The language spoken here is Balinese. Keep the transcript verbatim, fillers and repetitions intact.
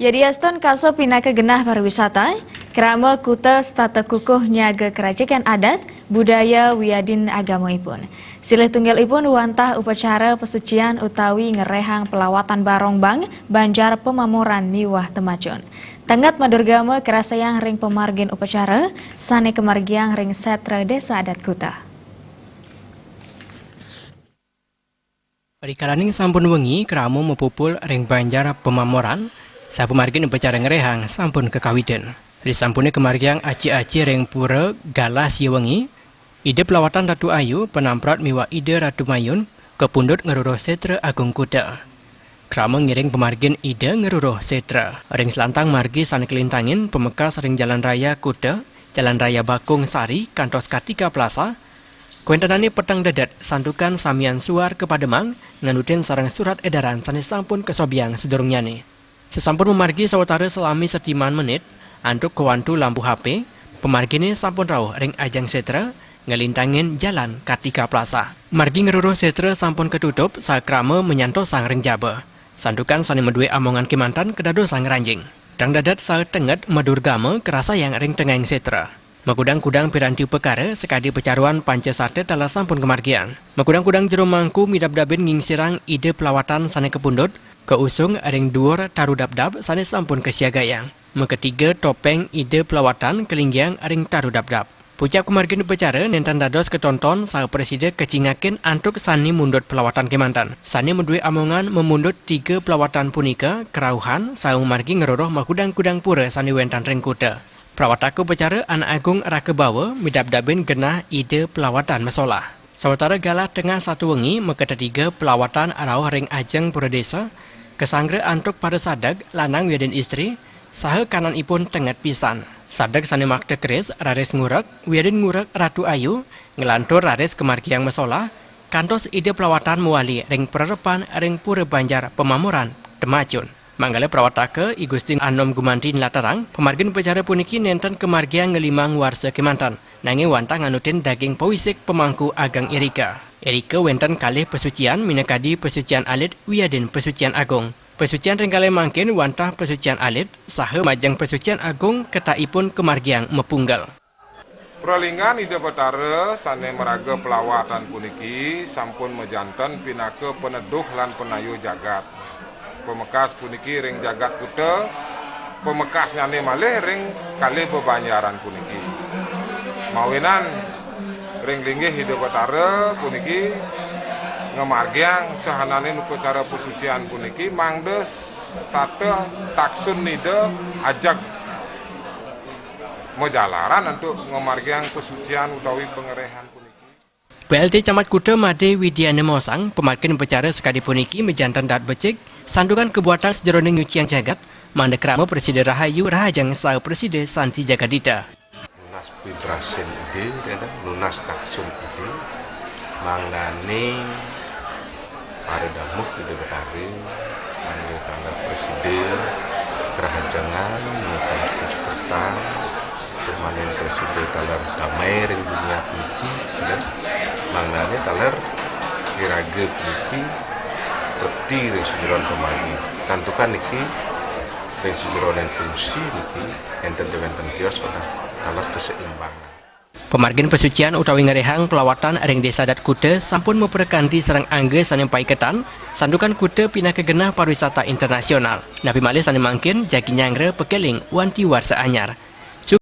Yadiastun kasa pinaka genah pariwisata, krama kuta setata kukuh nyaga kerajikan adat, budaya wiadin agama ipun. Silih tunggal ipun wantah upacara pesucian utawi ngerehang pelawatan barombang, banjar pemamoran miwah temacun. Tenget madurgama kerasayang ring pamargin upacara, sane kamargiang ring setra desa adat kuta. Rikalaning sampun wengi, krama mapupul ring banjar pemamoran, sapamargin upacara ngrehang sampun kakawitin. Risampune kamargiang aci-aci ring pura galah sia wengi, Ida Pelawatan Ratu Ayu, Penamprat miwah Ida Ratu Mayun, kapundut ngruruh setra agung kuta. Krama ngiring pamargin Ida ngruruh setra. Ring selantang margi sane kalintangin, pamekas ring Jalan Raya Kuta, Jalan Raya Bakung Sari, kantos Kartika Plaza, kawentenane peteng dedet santukan samian suar kapademang nganutin sareng surat edaran sane sampun kasobiang sadurungnyane. Sasampun mamargi sawatara salami setiman menit, antuk kawantu lampu H P, pamargine sampun rauh ring ajeng setra, nglintangin Jalan Kartika Plaza. Margi ngruruh setra sampun katutup, saha krama manyantosang ring jaba. Santukan sane madue amongan kemanten kadadosang ngranjing. Peteng dedet saha tenget madurgama karasayang ring tengahing setra. Makudang-kudang piranti upakara sakadi pacaruan panca sata taler sampun kamargiang. Makudang-kudang jero mangku midabdabin ngingsirang Ida Pelawatan sane kapundut, kausung ring duur taru dabdab sane sampun kasiagayang. Makatiga topeng Ida Pelawatan kalinggiang ring taru dabdab. Pucap kamargin upacara nenten dados katonton saha prasida kacingakin antuk sane mundut pelawatan kemanten. Sane madue amongan mamundut tiga pelawatan punika karauhan saha mamargi ngruruh makudang-kudang pura sane wenten ring kuta. Prawataka upacara Anak Agung Rakabawa midabdabin genah Ida Pelawatan masolah. Sawatara galah tengah satu wengi, makatetiga pelawatan rauh ring ajeng pura desa, kasanggra antuk para sadek, lanang wiadin istri, saha kananipun tenget pisan. Sadek sane makta keris raris ngurek, wiadin ngurek Ratu Ayu, nglantur raris kamargiang masolah, kantos Ida Pelawatan mawali ring parerepan ring Pura Banjar Pemamoran, Temacun. Manggala prawataka I Gusti Anom Gumanti nlatarang, pamargin upacara puniki nenten kamargiang ngelimang warsa kemanten, nanging wantah nganutin daging pawisik pamangku ageng irika. Irika wenten kalih pasucian minakadi pasucian alit wiadin pasucian agung. Pasucian ring kalih mangkin wantah pasucian alit, saha majeng pasucian agung ketakipun kamargiang mapunggel. Pralinggan Ida Batara sane maraga pelawatan puniki sampun majanten pinaka paneduh lan panayu jagat. Pamekas puniki ring jagat kuta, pamekasnyane malih ring kalih bebanjaran puniki. Mawinan ring linggih Ida Batara puniki ngamargiang sahananing upacara pasucian puniki mangda setata taksun Ida ajeg majalaran antuk ngamargiang pasucian utawi pangerehan puniki. P L T Camat Kuta Made Widiana maosang, pamargin upacara sakadi puniki majanten dahat becik, santukan kabuatan sajeroning nyuciang jagat, mangda krama prasida rahayu rahajeng saha prasida santi jagadita. Nunas pibrasin Ida, ya kan? Nunas taksun Ida, mangdane para damuh Ida Betara, mangda taler prasida karahajengan, mangda taler kacepetan, tur mangda prasida taler damai ring dunia puniki, ya kan? Mangdane taler iraga puniki bekti ring sajeroning pamargi. Santukan niki ring sajeroning fungsi niki enten wenten tios utawi taler keseimbangan. Pamargin pasucian utawi ngrehang pelawatan ring Desa Adat Kuta sampun maprekanti sareng angga sane paiketan, santukan Kuta pinaka genah pariwisata internasional. Napi malih sane mangkin jagi nyanggra pakeling wanti warsa anyar.